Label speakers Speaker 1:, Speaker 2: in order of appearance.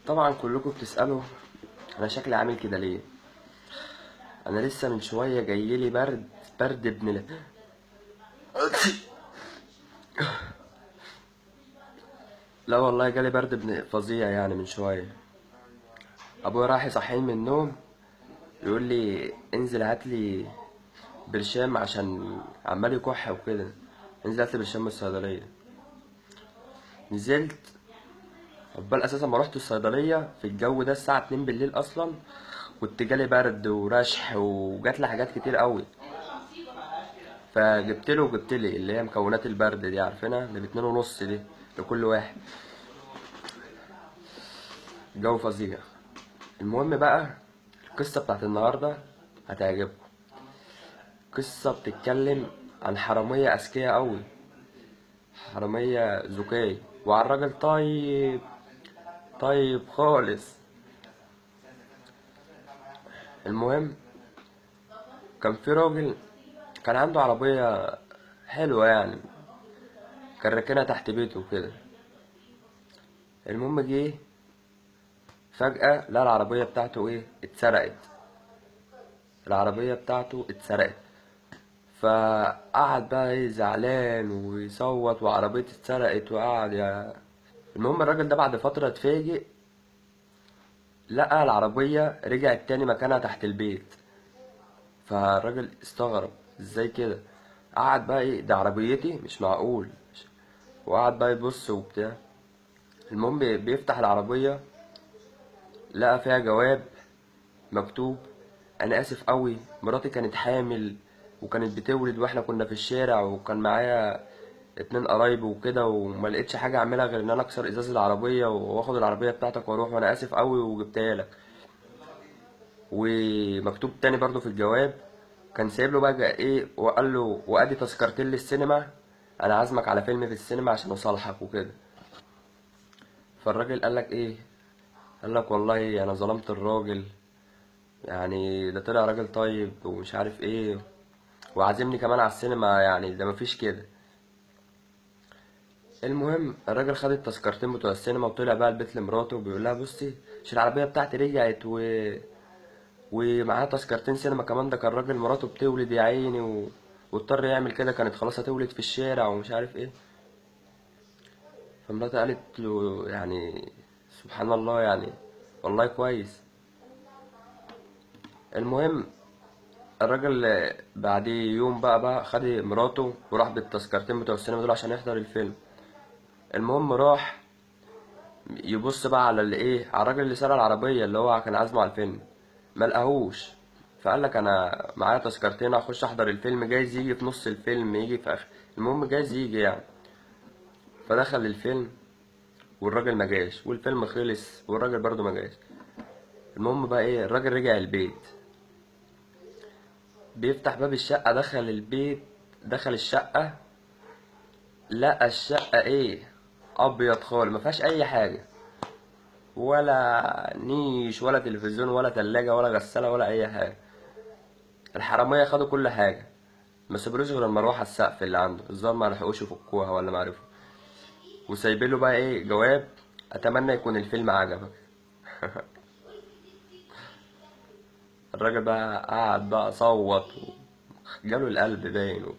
Speaker 1: طبعا كلكم بتسألوا انا شكلي عامل كده ليه. انا لسه من شوية جايلي برد برد ابن لا والله جالي برد ابن فظيع يعني من شوية. ابويا راح يصحيني من النوم يقول لي انزل هات لي برشام عشان عمال يكح وكده، انزل هات لي برشام من الصيدلية. نزلت عقبال اساسا ما رحت الصيدلية في الجو ده الساعة 2 بالليل اصلا، كنت جالي برد ورشح وجات لي حاجات كتير قوي. فجبت له وجبت لي اللي هي مكونات البرد دي، عارفينها، اللي باتنين ونص دي لكل واحد. الجو فظيع. المهم بقى القصة بتاعت النهارده هتعجبكم. قصة بتتكلم عن حرامية اذكياء قوي، حرامية ذكية، وعن راجل طيب طيب خالص. المهم كان في راجل كان عنده عربية حلوة يعني، كان راكنها تحت بيته وكده. المهم جه فجأة لقى العربية بتاعته ايه، اتسرقت. العربية بتاعته اتسرقت. فقعد بقى ايه زعلان ويصوت وعربيته اتسرقت وقعد يا. المهم الراجل ده بعد فترة اتفاجئ لقى العربية رجعت تاني مكانها تحت البيت. فالراجل استغرب ازاي كده، قعد بقى ايه ده عربيتي مش معقول، وقعد بقى يبص وبتاع. المهم بيفتح العربية لقى فيها جواب مكتوب انا اسف قوي، مراتي كانت حامل وكانت بتولد واحنا كنا في الشارع وكان معايا 2 قرايب وكده، وما لقيتش حاجة اعملها غير ان انا اكسر ازاز العربية واخد العربية بتاعتك واروح، وانا اسف قوي وجبتها لك. ومكتوب تاني برضو في الجواب كان سايب له بقى ايه، وقال له وادي تذكرتين للسينما، انا عازمك على فيلم في السينما عشان اصالحك وكده. فالراجل قال لك ايه، قال لك والله انا ظلمت الراجل يعني، ده طلع راجل طيب ومش عارف ايه، وعازمني كمان على السينما يعني، ده مفيش كده. المهم الراجل خد التذكرتين بتوع السينما وطلع بقى البيت لمراته وبيقول لها بصي عشان العربية بتاعتي رجعت ومعاها تذكرتين سينما كمان، ده كان راجل مراته بتولد يا عيني واضطر يعمل كده، كانت خلاص هتولد في الشارع ومش عارف ايه. فمراته قالت له يعني سبحان الله يعني والله كويس. المهم الراجل بعد يوم بقى خد مراته وراح بالتذكرتين بتوع السينما دول عشان يحضر الفيلم. المهم راح يبص بقى على اللي ايه، على الراجل اللي سرق العربية اللي هو كان عازمة على الفيلم، ما لقاهوش. فقال لك انا معايا تذكرتين هخش احضر الفيلم، جايز يجي في نص الفيلم، يجي في اخر، المهم جايز يجي يعني. فدخل الفيلم والراجل ما جاش، والفيلم خلص والراجل برضو ما جاش. المهم بقى ايه، الراجل رجع البيت، بيفتح باب الشقة، دخل البيت، دخل الشقة، لقى الشقة ايه، ابيض خالص، ما فيهاش اي حاجة، ولا نيش ولا تلفزيون ولا تلاجة ولا غسالة ولا اي حاجة. الحرامية خدوا كل حاجة، ما سابلوش غير المروحة السقف اللي عنده، الظاهر ما لحقوش يفكوها ولا ما عرفوا. وسايبين له بقى ايه جواب، اتمنى يكون الفيلم عجبك. الراجل بقى قعد بقى صوت وجاله القلب باين وبتاع.